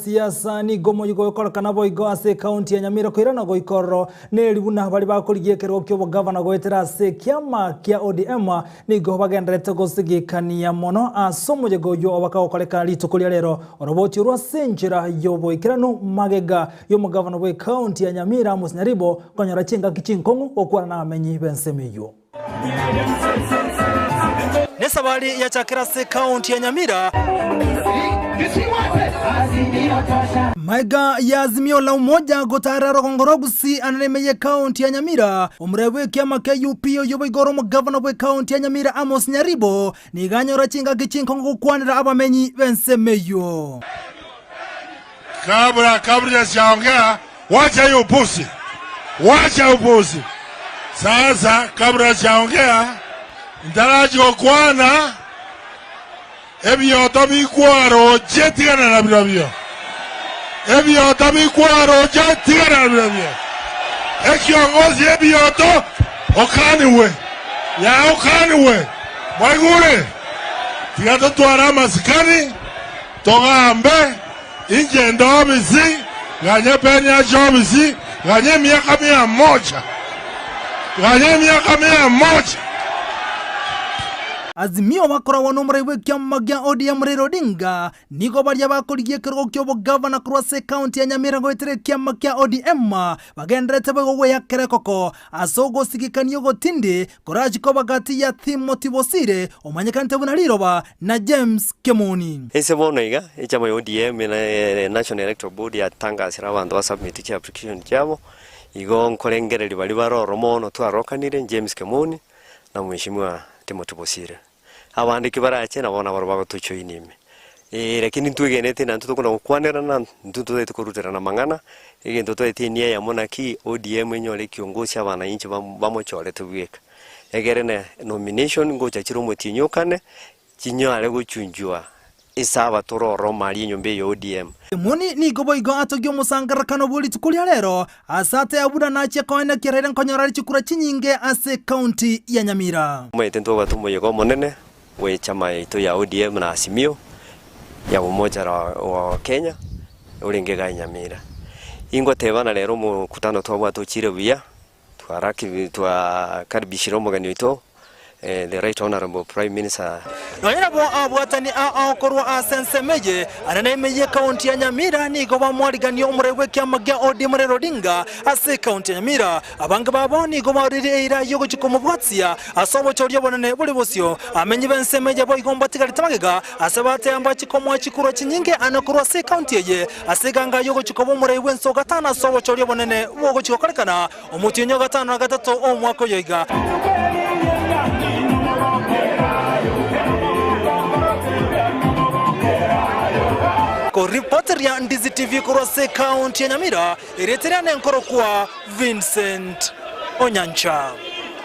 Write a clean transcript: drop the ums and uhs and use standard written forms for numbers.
siasa nigo omoyega oyokorekana boigo ase ekaunti ya Nyamira koirana goika ororo neri buna baria bakorigia ekerogo ki'obogavana goetera ase ekiama kia ODM nigo bagendererete gosigikania mono ase omoyega oyio obakagokorekana rituko ria rero oroboti orwo ase enchera y'oboikeranu magega y'omogavana bw'ekaunti ya Nyamira Amos Nyaribo konyora chingaki chinkong'u gokwana nabamenyi b'ensemo eyio. Nesabari yachakera ase ekaunti ya Nyamira. Maega ya Azimio la Umoja gotaarera rogongo rwa Gusii ande neme y'ekaunti ya Nyamira, omorweri bw'ekiama kia UP oyio boigo ore omogavana bw'ekaunti ya Nyamira Amos Nyaribo nigo anyora chingaki chinkong'u gokwanera abamenyi b'ensemo eyio. Kabla kabla sijaongea, wacha hiyo upuzi, wacha upuzi. Sasa kabla sijaongea, ntarachi gokwana ebioto bikwaroche tigana na birobio, ebioto bikwaroche tigana na birobio. Ekiongozi ebioto okaniwe, ya okaniwe, mwaigure? Tiga totware amasikani. Togambe, inche nde obisi, ganye peni ache obisi, ganye emiaka mia moja, ganye emiaka mia moja. Azimio bakoragwa nomorai bw'ekiama gia ODM Raila Odinga nigo baria bakorigia ekerogo ki'obogavana korwa ase ekaunti ya Nyamira goetera ekiama kia ODM bagendererete boigo gweyakera ekoko ase ogosigikania ogotindi Korachie koba gati ya Timothy Bosire, omanyekanete buna Riroba, na James Kemoni. Ase bono iga, echama ya ODM na National Electoral Board yatangasire abanto ba submit chi application chiabo, igo nkorengereria baria bare oro mono twarokanire, James Kemoni na Mheshimiwa Timothy Bosire. Abande ki barache nabo nabarobwo bagotojoin ime. Eeh lakini ntwegenete na intwe tokona gokwanerana, intwe ntotagete koruterana amang'ana, egento totaete enia eyemo naki ODM enyore ekiongosi abananchi bamochorete bweka. Egere ne nomination ngocha chire omotienyi okane, chinyare gochunchwa ase abatore ororo maria enyomba eye ya ODM. Simoni nigo boigo atogia omosangererekano bwe rituko ria rero, ase ateba buna nachie koenekia raire nkonyora are chikura chinyinge ase ekaunti ya Nyamira. Omanyete ntwabwate omoyega omonene bw'echama yaito ya ODM na Azimio ya Umoja wa Kenya orenge igaa Nyamira. Ingotebana rero omokutano twabwate ochire buya, twakaribishire omogeni oito The Right Honourable Prime Minister. Nonya nabo abwatani ao korwa ase ensemo eye are na ime y'ekaunti ya Nyamira nigo bamwarigania omorai bw'ekiama gia ODM Raila Odinga ase ekaunti ya Nyamira. Abange babo nigo bauririe eira y'ogochia komobwatia ase obochori obonene bore bosio. Amenyi b'ensemo eye boigo mbatigarete magega ase bateeba mbachie komoa chikurwa chinyinge ane korwa ase ekaunti eye ase eganga y'ogochia koba omorai bw'ense o gatano ase obochori obonene bogochia gokorekana omotienyi o gatano na gatato omwaka oyo iga. Koripoteria Ndizi TV korwa ase ekaunti ya Nyamira, erieta riane nkorokwa Vincent Onyancha.